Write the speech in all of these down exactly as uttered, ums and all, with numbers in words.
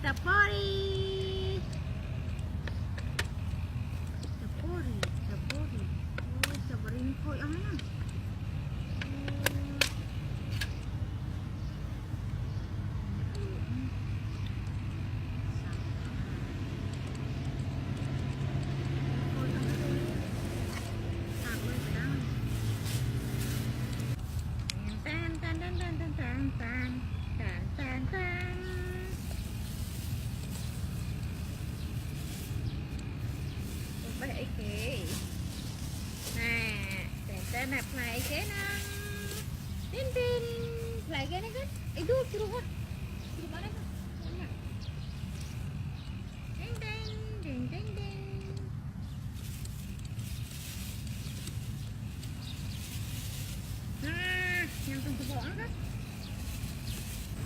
Sapori. Sapori, sapori. Oh, sapori ni koi aha na? Nah, tete na play ke nang. Din, din. Play ke nang kan? Itu di rumah. Di rumah kan? Rumah. Ding, ding, ding, ding, ding. Nah, yang tentu bawa angkat.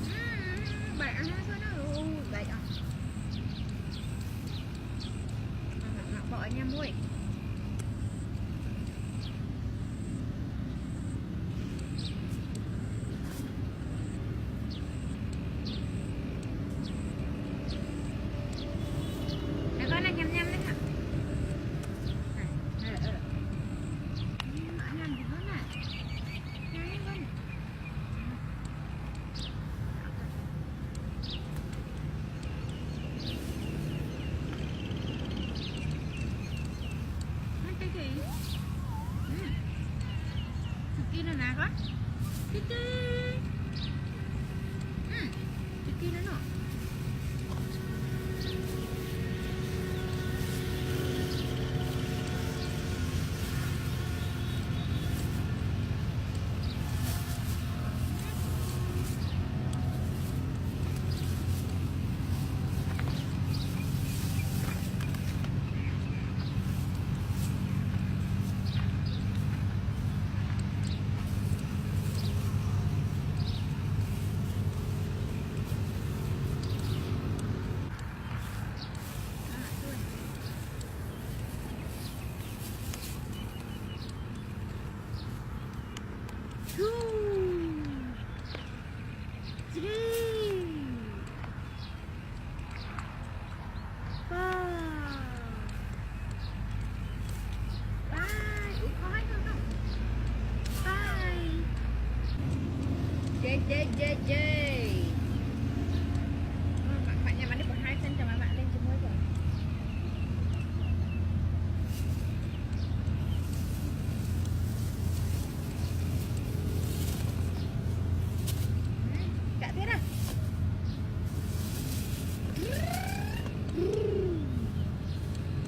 Hmm, baik, ah, sana. Oh, baik, ah. Anak, anak bawanya, boy. Two, three, four, five. Ui, kau hai, kau, kau. Five. Jay, jay, jay, jay. Oh, mak, maknya mana pun hai sen sama mak lain semua tu. Cak Tira.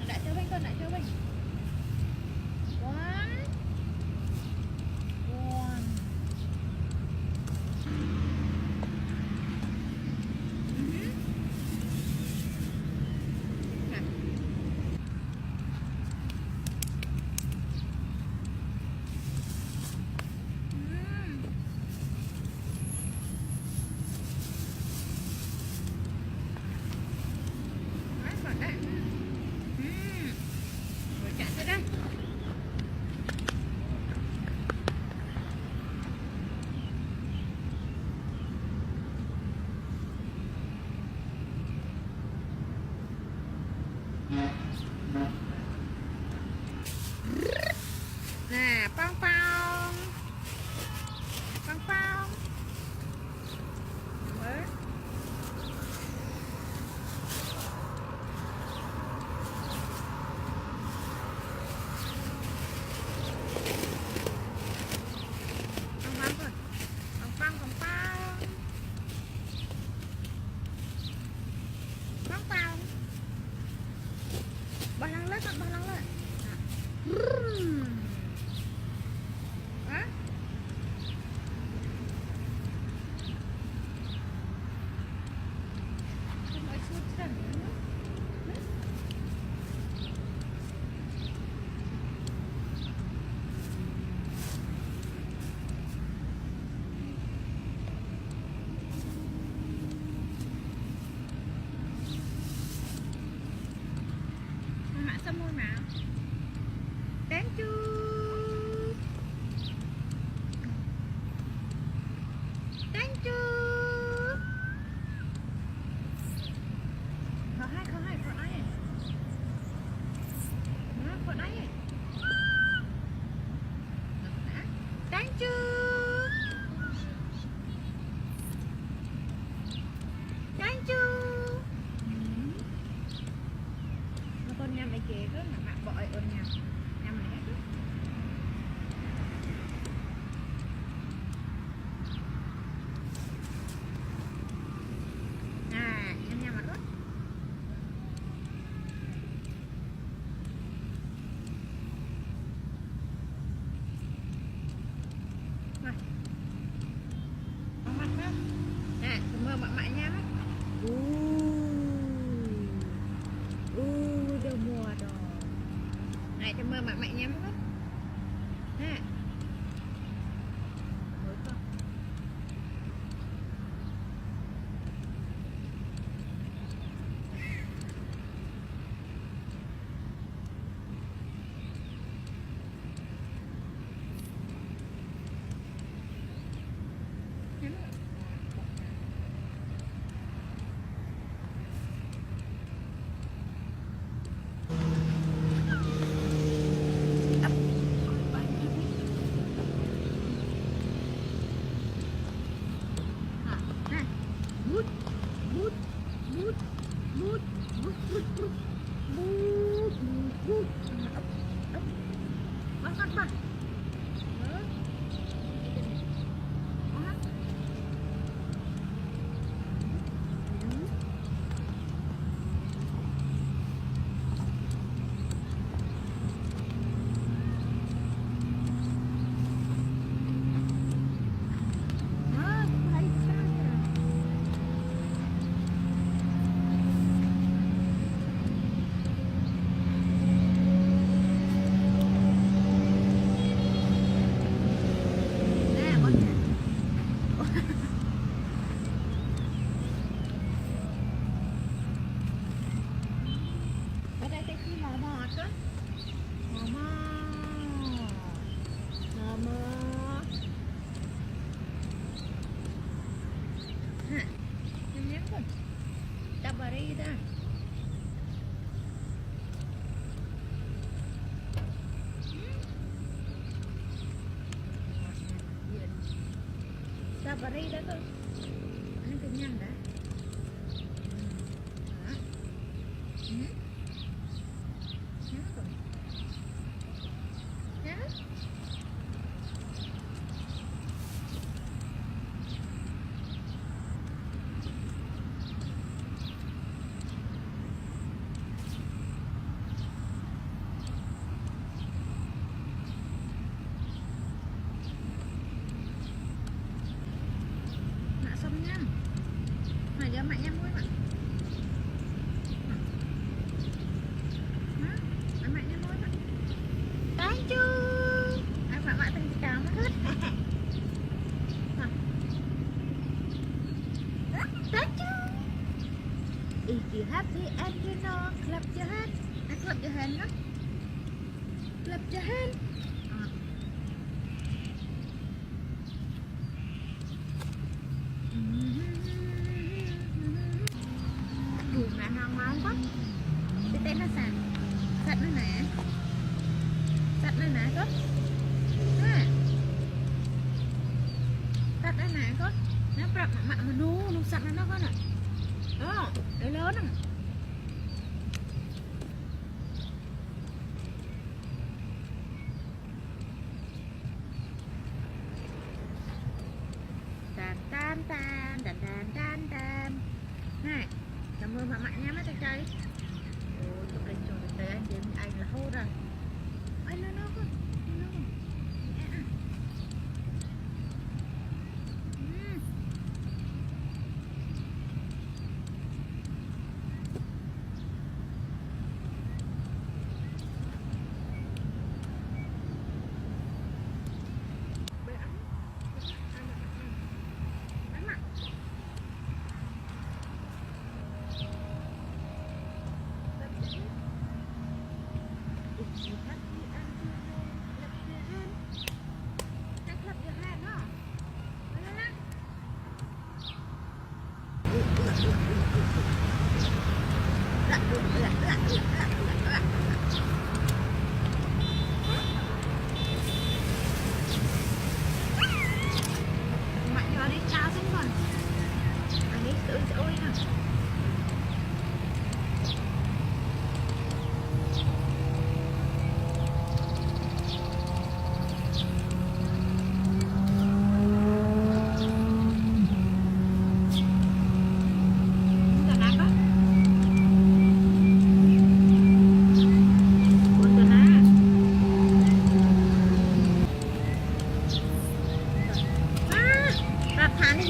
Nak coba kau, nak coba. One. One. Mhm. Nah. Hmm. Masak, eh? Hmm. Kocak tu dah. Nah, pong pong. Pong pong. Nomor. Pong pong, pong. Pong pong, pong pong. Pong pong. Bah lang le, bah lang le. Nah. Brrrr. Hah? Kan mau ikut kan? Hah? Mak semua, Mak. Thank you. Thank you. Cancu. Cancu. Hmm. Nonton nyam ege kan, mak bawa ayo nyam. Nyam ege kan. Nah, nyam nyam apa? Nah. Mamak, Mak. Nah, semua mamaknya, Mak. Uh. Uh, udah mua dong. Nah, semua mamaknya, Mak. Nah. Semua itu. Nah, nah. But, but, but, but, but, but, but. But, but, but. Bah, bah, bah. Mama. Mama. Mama. Hah. Kenyang kan? Kita barei dah. Hmm. Kita barei dah tuh. Ini kenyang dah. Hmm. Hah? Hmm? Mak, som nyam. Mak, jam mak nyam gue, Mak. Mak. Mak, mak nyam gue, Mak. Thank you. Ah, mak, mak, thank you, Mak. Mak. Thank you. If you happy and you know, clap your hand. Ah, clap your hand, no? Clap your hand. Ah. Tuh, nah, nah, mau kan? Tete na san. Sat na na. Sat na na, ko? Nah. Sat na na, ko? Nah, prap, mak, mak, menu, nu sat na na, ko, nah. Oh, hello, nah. Tan, tan, tan, tan, tan, tan, tan. Nah, sama mamaknya mah, coy. Oh, itu kencur, coy, dia ini air laut dah. Ayo, no, no, no, no. Eh, ah. Hmm.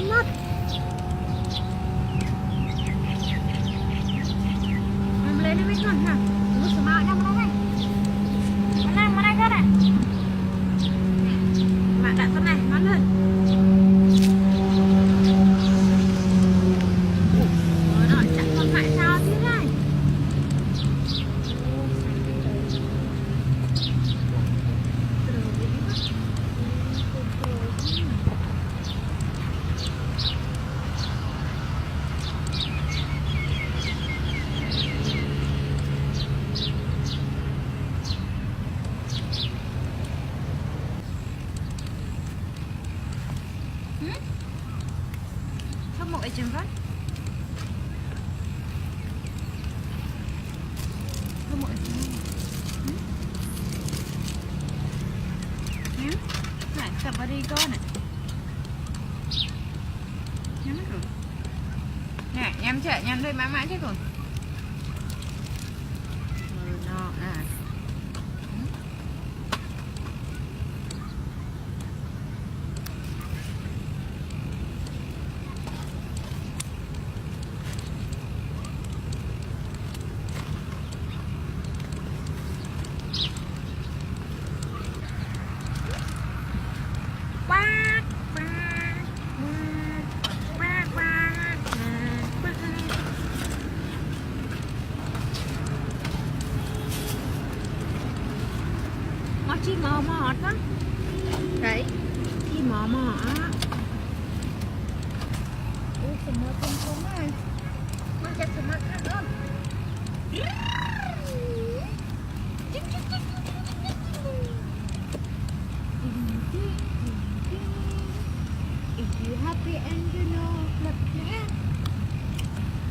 Mat. Mana, mana, mana, mana? Mat, tak pernah, mana? Oh, no, cak pernah, cak pernah. Hmm? Gemuk aja, kan? Gemuk aja. Hmm? Ya? Nah, tak beri kau nak. Nyaman, Bro? Nah, nyam cak, nyam dari mama aja, Bro. Oh, no, ah. Hmm? Masih mama, kan? Baik. Masih mama, ah. Oh, semua teman-teman. Macam semakan, Om. If you happy and you know, clap your hand.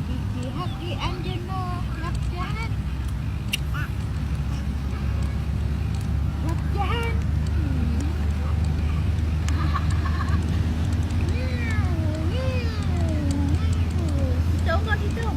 If you happy and you know, clap your hand. Clap your hand. Situ, Om, situ.